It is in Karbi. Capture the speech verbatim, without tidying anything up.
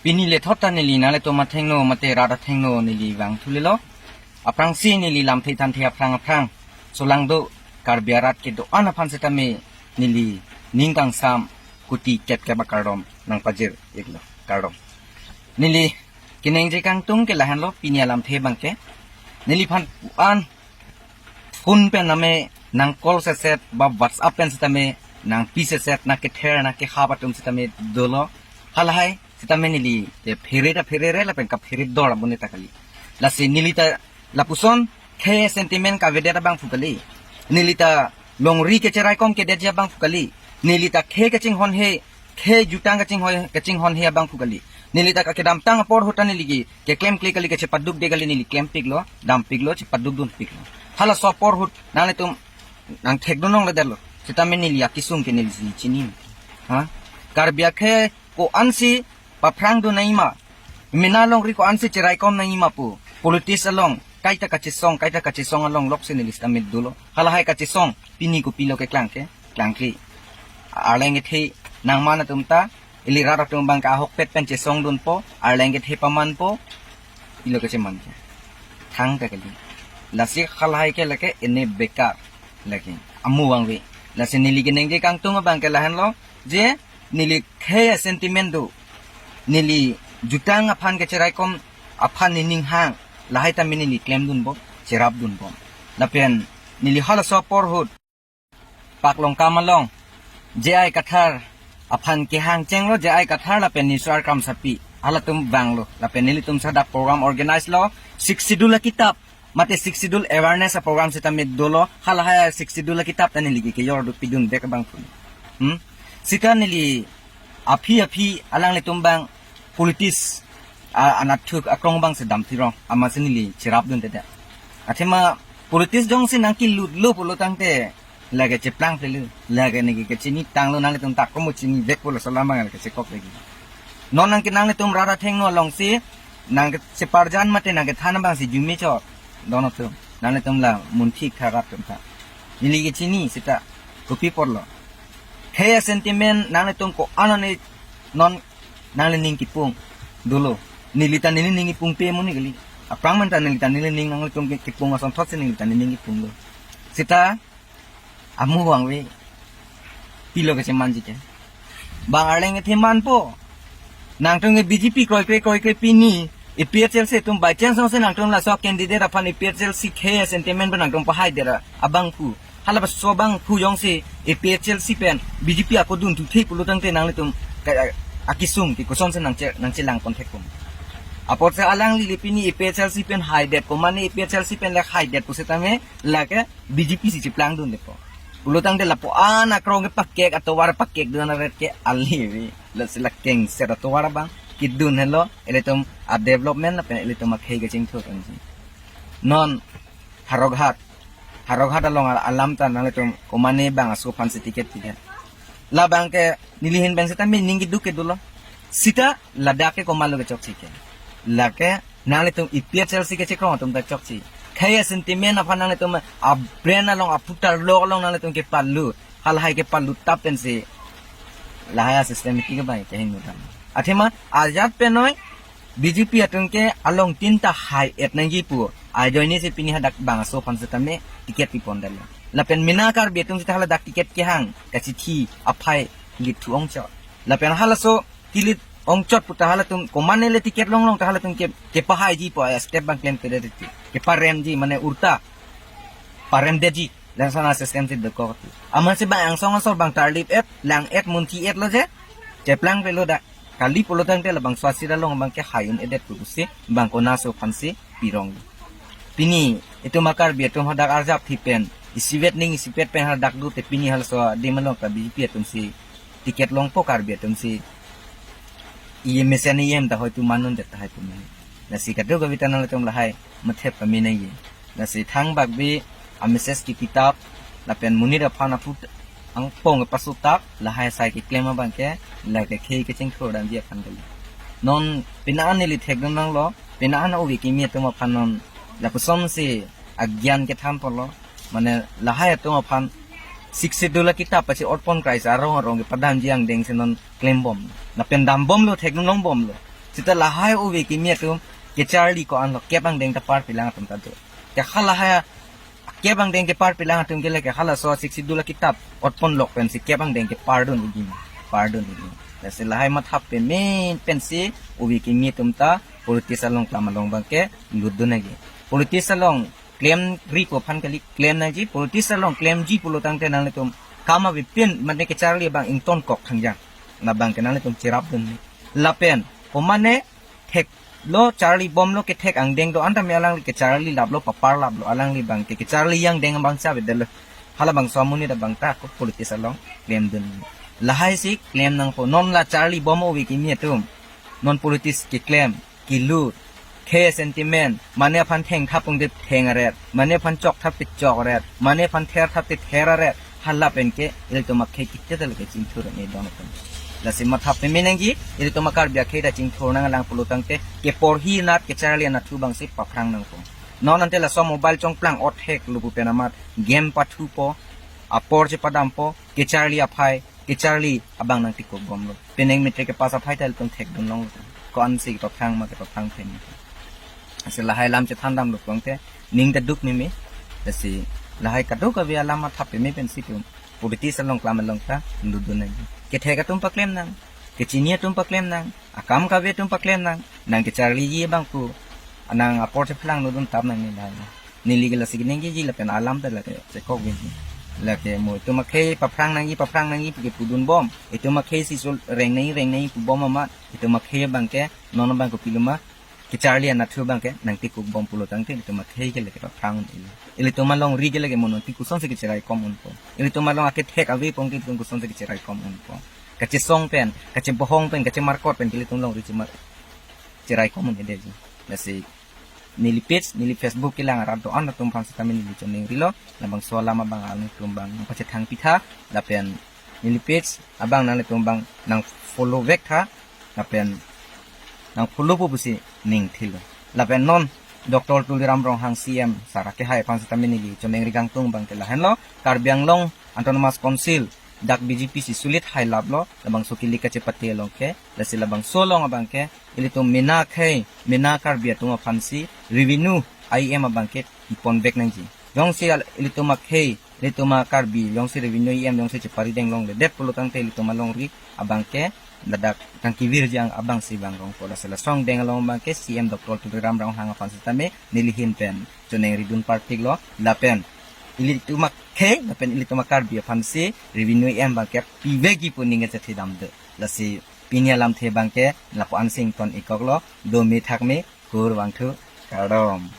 Pini lethot ta neli nanglitum athengno mate rat athengno neli vangthu lelo. Aphrangsi neli lamthe thanthe aphrang aphrang, solang do Karbi arat kedo-an aphan setame neli ning kangsam kuti ket keba kardom nangpajir iklo, kardom. Neli keningje kangtung ke lahenlo, pini alamthe abangke neliphan pu-an phone pen name nang call seset ba WhatsApp pen setame nangpi seset, nangkether nangkehap atum setame dolo. Halahai setame neli ke phere ta pherere lapen kaphere dor abone ta kali. Lasi neli ta lapuson khei sentiment kavedet abangphu kali. Neli ta longri kecherai kom kedetji abangphu kali. Neli ta khei kachinghonhe, khei jutang kachinghoi kachinghonhe abangphu kali. Neli ta kedamtang apor ahut ta neli ke keklem kle kali, kachepaduk de kali, neli klempiklo, dampiklo, chepaduk dunpiklo. Halaso apor ahut nanglitum nangthekdun longledetlo. Setame neli akesung ke neli si chini. Ha? Karbi akhei ko-ansi paphrang dun nangji ma, mena longri ko-ansi cherai kom nangji ma pu politics along kaita kachesong, kaita kachesong along loksi neli setame dolo. Halahai kachesong pini kopilo keklang ke, klangkle. Arleng kethe nangman atum ta, ili rat atum abangke ahokpet pen chesong dunpo, arleng kethe pamanpo, pilo kecheman ke. Thangta kali. Lasi halahai ke lake ene bekar lake, amu vangve. Lasi neli keningje kangtung abangke lahenlo, je neli khei sentiment do, neli jutang aphan kecherai kom aphan nening hang, lahai tame neli klemdunbom, cherapdunbom. Lapen neli halaso apor ahut Pak Longkam along J I Kathar aphan kehang chenglo, J I Kathar lapen Niswar Kramsapi, halatum vanglo, lapen nelitum hadak program organize lo, Sixth Schedule akitap mate Sixth Schedule awareness aprogram setame dolo. Halahai Sixth Schedule akitap ta neli ke kejor do pidun bek abangphu. Hmm? Sita neli aphi aphi alanglitum abang politics a, anatthu akrong abangsi damthirong, amatsi neli cherapdunde. Athema politics jongsi nangkelutlo pulo tangte lake cheplang plelu, lake neke kechini tanglo, nanglitum ta komo chinivekpo, laso alam abang kachekok lagi. Non nangke nanglitum rat athengno alongsi nangkecheparjan mate nangkethan abangsi jume chot. Dono atum, nanglitum la munthik tha rat atum ta. Neli kechini sita kopi apotlo. Khei sentiment nanglitum ko-an ani non nangli ning kipung dolo. Neli ta neli ning kipungpe amonit kali. Aphrang man ta neli ta neli ning nanglitum ke kipung asonthotsi neli ta neli ning kipunglo. Sita amu vangve, pilo kechemanji ke. Bang arleng kethe manpo. Nangtum ke B J P kroikre kroikre pini, A P H L C atum by chance jongsi nangtum laso candidate aphan A P H L C khei sentiment pen nangtum pahaidet ra abangphu, hala bangso abangphu jongsi A P H L C pen B J P ako dunthuthe pulo tangte nanglitum ka, akesung ke kosonsi nangche, nangchelang ponthekpo. Apotsi alangli le pini A P H L C pen haidet, komane A P H L C pen le haidet pu setame lake B J P si cheplangdundepo. Pulo tangte lapu-an akrong kepakek, atovar pakekdun aret ke ali ave. Lasi la kengset atovar abang kidun helo, ilitum a development lapen ilitum akhei kachingthur ansi. Non Howraghat, Howraghat along al-, alam ta nanglitum komane bang aso aphansi ticket ticket. Labang ke neli ahin pen sita me ning keduk ke dolo. Sita ladak ke komatlo kechokche ke. Lake nanglitum A P H L C kechekrong atum ta chokche. Khei sentiment aphan nanglitum a brand along, a putar lo along nanglitum kepalut. Halahai kepalut tap pensi lahai a system ke bang kehingno dam. Athema ajat penoi B J P atum ke along tin ta hai-et nangji pu ajoine si pini hadak bang aso aphan setame ticket pipondetlo. Lapen mena Karbi atum sita haladak ticket kehang kachithi aphai lithu ongchot. Lapen halaso kilit ongchot puta halatum komane le ticket longlong ta halatum ke, kepahaiji pu a step bang klemkledet ti. Keparemji mane ulta paremdetji. Lason a system si dokok ti. Amatsi bang angsong asor bang tarlip-et, lang-et, munthi-etlo je. Cheplang plelo dak. Kali pulo tangte labangso asira long bang ke hai-un-edet pusi bang kona aso aphansi pirong. Pini itum a Karbi atum hadak arjap thi pen isivet ning isipet pen hadak dute pini halaso adim along ta B J P atumsi ticket longpo, Karbi atumsi iye mesen iye ta hoitu manundet tahai pu mene. Lasi kadokave ta nanglitum lahai mathep kami nangji. Lasi thangbak bi a message kipitap lapen monit aphan aphu angpong pasutap lahai asai keklem abang ke lake khei kachingthur damji aphan kali. Non pini an neli thekdun nanglo, pini an ove kimi atum aphan non lapuson si agyan kethan polo, mane lahai atum aphan Sixth Schedule akitap pasi orpon krai sa arong arong kepadamji angdeng si non klembom. Lapen dambomlo, thekdun longbomlo. Seta lahai ove kimi atum kecharli ko-an lo, kep angdeng ta parpilang atum ta do. Ke hala lahai kep angdeng ke parpilang atum ke lake halaso Sixth Schedule akitap otpon lok pensi kep angdeng ke pardun igi ma, pardun igi. Lasi lahai mathap peme pensi ove kimi atum ta politics along klam along abangke lutdun agi. Politics along klemri pu aphan kali, klem nangji, politics along klemji pulo tangte nanglitum kam avepin mane kecharli abang ingtonkok thangjang. Labang ke nanglitum cherapdun. Lapen komane theklo, charlibomlo, kethek angdeng do-an tame alangli kecharli laplo, paparlaplo, alangli abangke kecharli angdeng abang si avedetlo. Halabangso amonit abang ta ako politics along klemdun. Lahai si klem nangpo, non la charlibom ove kimi atum. Non politics keklem, kelut, khei sentiment, mane aphan thengthap pungde theng aret, mane aphan chokthap te chok aret, mane aphan therthap te ther aret, hala pen ke ilitum akhei kiti ta lake chingthur ne don atum. Lasi mathap peme nangji, ilitum a-Karbi akhei ta chingthur nanglang pulo tangte, keporhi anat kecharli anatthu abang si paphrang nangpo. Non ante laso mobile chongplang othek lupu pen amat, game pathupo, apor chepadampo, kecharli aphai, kecharli abang nangtikukbomlo. Penang matric kepass aphai ta ilitum thekdun long. Ko-an si kepaphrang ma kepaphrang pen. Lasi lahai alam chethandamlo pulote ning ta duk meme. Lasi lahai kadokave alam mathap peme pensi itum politics along klam along ta lutdun nang. Kethek atum paklem nang, kechini atum paklem nang, akam kave atum paklem nang, nang kecharliji abang pu, nang apor chephelang nudun tap nang ni lahai. Neli ke lasi keningjeji lapen alam ta lake chekok vin. Lake mo itum akhei paphrang nangji, paphrang nangji pu kepudunbom. Itum akhei si sol reng nangji, reng nangji pubom amat, itum akhei abangke non abang kopiloma kecharli anatthu abangke nangtikukbom pulo tangte itum akhei ke lake paphrang un-elo. Ilitum alongri ke lake mo non ti kosonsi kecheraikom unpo. Ilitum along akethek ave pong ke itum kosonsi kecheraikom unpo. Kachesong pen, kachebohong pen, kachemarkot pen ke ilitum longri chemar cheraikom un-edetji. Lasi neli page, neli Facebook kelang arat do-an atum aphan sitame neli choningrilo, labangso alam abang alanglitum abang nangpachethang pitha, lapen neli page abang nanglitum abang nang follow vek tha, lapen nang follow po pusi ningthilo. Lapen non Doctor Tuliram Ronghang C M sar akehai aphan sitame neli choningri kangtung abangke lahenlo, Karbi Anglong Autonomous Council dak B J P si sulit hailaplo, labangso kili kachepate along ke, lasi labangso along abangke, ilitum mena akhei, mena Karbi atum aphansi, revenue I M abangke ipon vek nangji. Jongsi al-, ilitum akhei, ilitum a-Karbi, jongsi revenue I M, jongsi chepari deng longledet pulo tangte ilitum alongri abangke, ladak kangkivirji abang si bang rongpo. Lasi laso angdeng along abangke, C M Doctor Tuliram Ronghang aphan sitame, neli ahin pen choningridun parpiklo, lapen ilitum akhei, lapen ilitum a-Karbi aphansi, revenue I M abangke pivekji pu ning kachethedam do. Lasi pini alamthe abangke lapu-an si ington-ikoklo, dome thakme, kurvangthu, kardom.